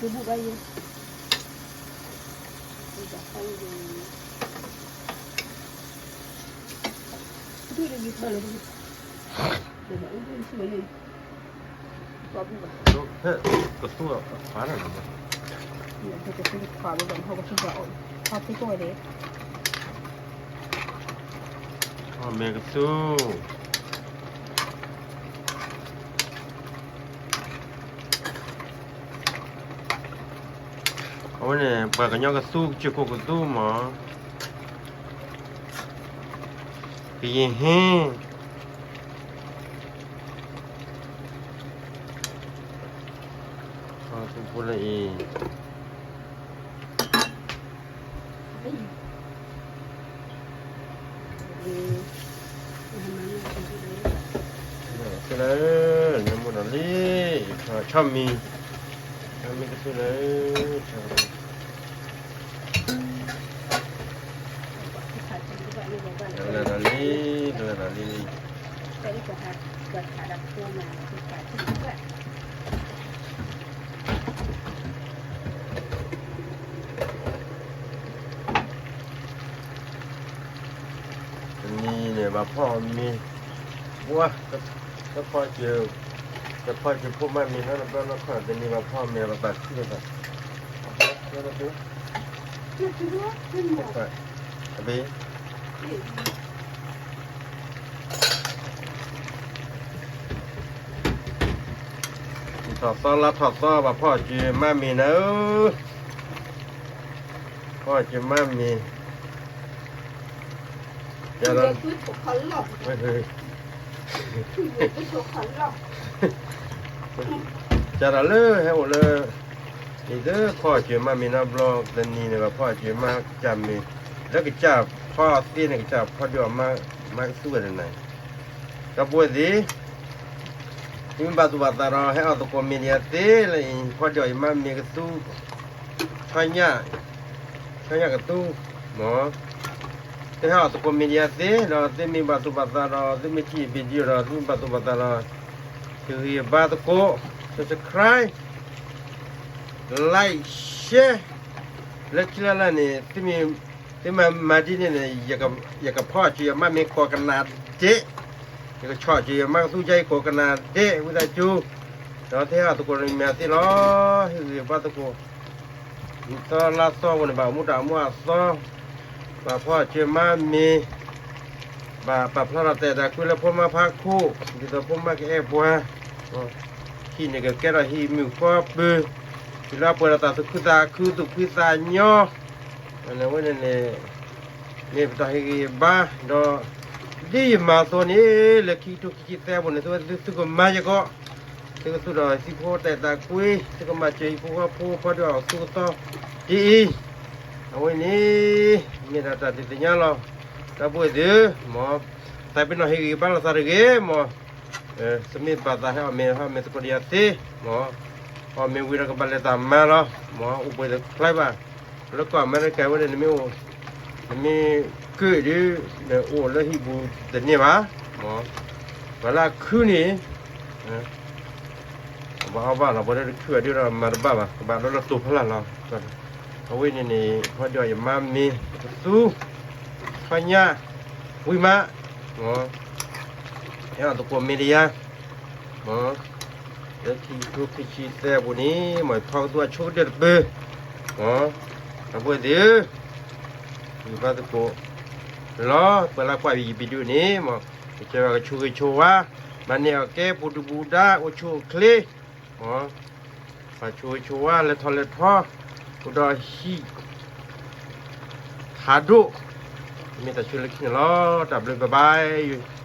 ဒုးဘူၣ်ဘၣ်ယဲ, ဒုးတယံၤထီၣ်လၢ, ဒုးဘူၣ်ဘၣ်, ကသူၣ်ဖးလီၤ, ကသူၣ်ဖးလီၤ, ကသူၣ်ဖးလီၤ, အီၣ်မ့ၤကသူၣ် အဝဲန့ၣ် ပှၤကညီကသူၣ် ကစၢၢ်ခိၣ်ကသူၣ်မး, ကယံာ်ဟ့ၣ်, သူၣ်ဖိလၢအံၤ ကသူၣ်လၢ, နမိၢ်ဒီးလံ, ဆီမံၤ, ဆီမံၤကသူၣ်လၢ, ကလၢာ်ဒီးလံ, ကလၢာ်ဒီးလံ, တနံၤန့ၣ် ဘၣ်ဖီၣ်မ့ၤ, ဝါ, တဖီၣ်စၢၤ, တဖီၣ်စၢၤဖိမးမ့ၤနီတဘျီနီတခီၣ်, တနံၤဘၣ်ဖီၣ်မ့ၤ ဘၣ်ပာ်ထံၣ်လၢသး, အဘ့ၣ် ထီၣ်သီလါထီၣ်သီ ဘၣ်ဖီၣ်စၢၤမးမ့ၤနၤဧၢ, ဖီၣ်စၢၤမးမ့ၤ, ကဒီးလၢဟဲအိၣ်လၢ ဒ်သိးဖီၣ်စၢၤမးမ့ၤနီတဘျီ, တနံၤန့ၣ် ဘၣ်ဖီၣ်စၢၤမးကစၢ်မ့ၤ, လၢကစၢ်ဖီသ့န့ၣ် ကစၢ်ဖီဒုးအီၤမးကသူၣ်ဝဲတနၤ, ဒီပုၢ်ဝဲၢ်သ့ၣ်, သုမ့ၢ်ဘၣ်သူၣ်ဘၣ်သးဒီး ဟဲအီၣ်သကိး media သ့လၢအံၤ ဖီဒုးအီၤယမးမ့ၤကသူၣ်, ဆီညၣ်, ဆီညၣ်ကသူၣ်, မ့ၢ်, သုဟဲအီၣ်သကိး media သ့ဒီး သုမ့ၢ်ဘၣ်သူၣ်ဘၣ်သးဒီး သုမ့ၢ်ထံၣ် video ဒီး သုမ့ၢ်ဘၣ်သူၣ်ဘၣ်သးဒီး ဟ့ၣ်ဂံၢ်ဘါသကိး, subscribe, like, share, လၢခံလၢ်လၢ်န့ၣ် သုမ့ၢ်မၤဒ်န့ၣ်န့ၣ် ယကဖီၣ်စၢၤယမးမ့ၤကိးကနၣ်ဒဲး, ယကဆီၣ်စၢၤယမးကသူၣ်ကါအံၤကိးကနၣ်ဒဲး ဝံသးစူၤ, ဒီးသုဟဲအီၣ်သကိး media သ့လီၤ, ဟ့ၣ်ဂံၢ်ဘါသကိး, ဒ်သိးလါသီပူၤန့ၣ် ဘၣ်မူတၢ်မူအသီ, ဘၣ်ဖီၣ်စၢၤမးမ့ၤ, ဘၣ်ပာ်ဖျါထီၣ်တၢ်အဲၣ်တၢ်ကွံလၢဖိမါဖးခိၣ်, ဒ်သိးဖိမါကအဲၣ်ပှၤ, ဟံၣ်န့ၣ်ကကဲထီၣ်ဟံၣ်မုာ်ဃီပၢၤ, တုၤလၢပှဲၤဒီးတၢ်သူၣ်ခုသးခု သူၣ်ဖှံသးညီ, အဝဲန့ၣ်န့ၣ် မ့ၢ်ပတၢ်ဟ့ၣ်ဂံၢ်ဘါ, ဒီး ဒ်ယမၤအသိးန့ၣ် လၢခံကထိခံဆံသၢပူၤန့ၣ် သုဝဲသုသုကမၤယကီး, သုကသူၣ်ထီၣ်ဟံၣ်ဖိဃီဖိတၢ်အဲၣ်တၢ်ကွံ, သုကမၤစၢၤဟံၣ်ဖိဃီဖိဖီဒုးအီၤအသူအသီဒ်အံၤ, အဝဲန့ၣ် မ့ၢ်ဒၣ်တၢ်ဒုးသ့ၣ်ညါလီၤ, ဒီပုၢ်ဝဲၢ်သ့ၣ်ဧၢ, မ်, သးပ့ၤနီၣ်ဟ့ၣ်ဂံၢ်ဘါလိာ်သးတဂ့ၤ, မ်, သုမ့ၢ်ဘၣ်သးဟဲအီၣ်မ့ၤ ဟဲအီၣ်မ့ၤသကိးဒံးယၤသ့, မ်, အီၣ်မ့ၤဝံၤဒီးကဘၣ်လဲၤတၢ်မၤလီၤ, မ်, အိၣ်ဘှံးတဖျါဘၣ်, လၢကီၢ်အမဲရကၤဝဲန့ၣ် နမ့ၢ်အိၣ်, နမ့ၢ်ကၢၣ်ဒုး, နအိၣ်လၢဟံၣ်ပူၤတန့ၢ်ဘၣ်, မ်, ပှၤလၢအခုန့ၣ် ကဘၣ်အီၣ်ဘၣ်လီၤ, ပှၤလၢတခုအဒုးဒီးမၤတဘၣ်ဘၣ်, ကဘၣ်လၢလၢတိာ်ဖီလာ်လီၤ, အဝဲန့ၣ်န့ၣ် ဖီဒုးအီၤယမါမ့ၤကသူ, ဆီညၣ်, ဝံၤမး, မ်, ဟဲအီၣ်သကိး media, မ်, လၢခံကထိခံဆံသၢပူၤန့ၣ် မ်ဖီကသူအဆိကတၢၢ်တပၢၢ်, မ်, ဒီပုၢ်ဝဲၢ်သ့ၣ်ဧၢ, ဂံၢ်ဘါသကိးလီၤ, ပှၤလၢကွၢ်ယ video န့ၣ် မ်, ကစၢ်ယွၤကဆိၣ်ဂ့ၤဆိၣ်ဝါ, မၤန့ၢ်အီၣ်ကဲပူၤဒုၣ်ပူၤဒါ အိၣ်ဆူၣ်အိၣ်ချ့, မ်, ပှၤဆိၣ်ဂ့ၤဆိၣ်ဝါလဲၤထီၣ်လဲၤထီ, အိၣ်ဒီးဟံၣ် ဖးဒိၣ်, မ့ၢ်တၢ်ဆိၣ်လၢခံန့ၣ်လီၤ, တၢ်ဘျုး bye bye.